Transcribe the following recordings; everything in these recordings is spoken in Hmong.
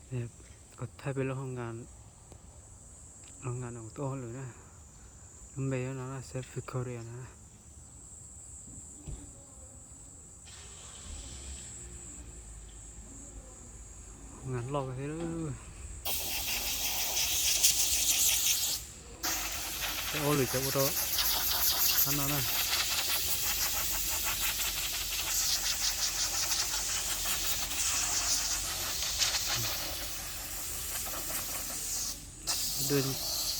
Kuv thaij peb lub hoo nkas, hoo nkas no kuv tuaj hauj lwm na. Lub npe no na, South Korea no na. Hoo nkas loj kawg thiab. Peb hauj lwm ces ua rau qab no na.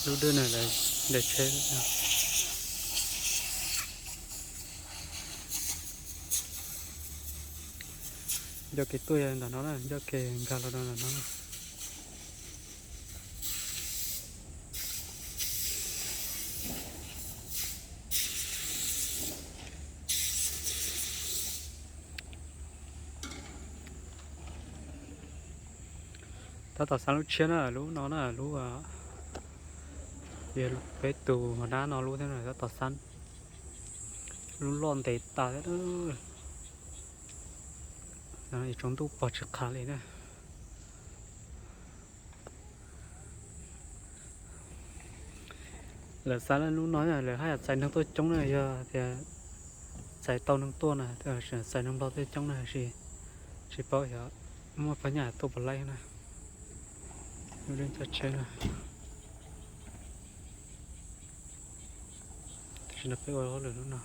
Lub dwj no lawv ntes tsheb. Ncauj kev tuaj yog ntawm no na, ncauj kev nkag los rau ntawm no na. Tab tom xab lub tshiab na, lub no na, lub, yog peb tus hauv dab no lub thiab na, tab tom xab. Lub loj ntev tas thiab. Tsaus ntuj pom tsis qab li na. Lawv xab lub no lawv haj yam txais neeg tuaj coob na, yog tias txais tau neeg tuaj na, txais neeg Nplog tuaj coob na, tsis paub xyov muaj phab nyaj tuaj puas laib na. Lub dej coj tsheb na. Tam sim no peb ua hauj lwm lub no,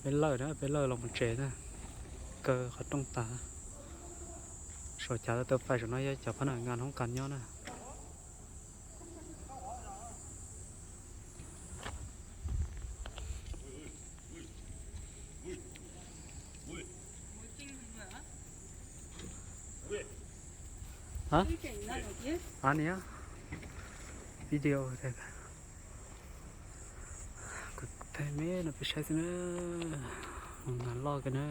peb lawj na, peb lawj los mus tsev na, kaw qhov rooj tas. Saum chav tau fais saum no yog cov phab nyaj nkas hoob kas nyob na. Hab? Hab niam? Video kuv thaij me no peb saib xwb na. Hoo nkas loj kawg na.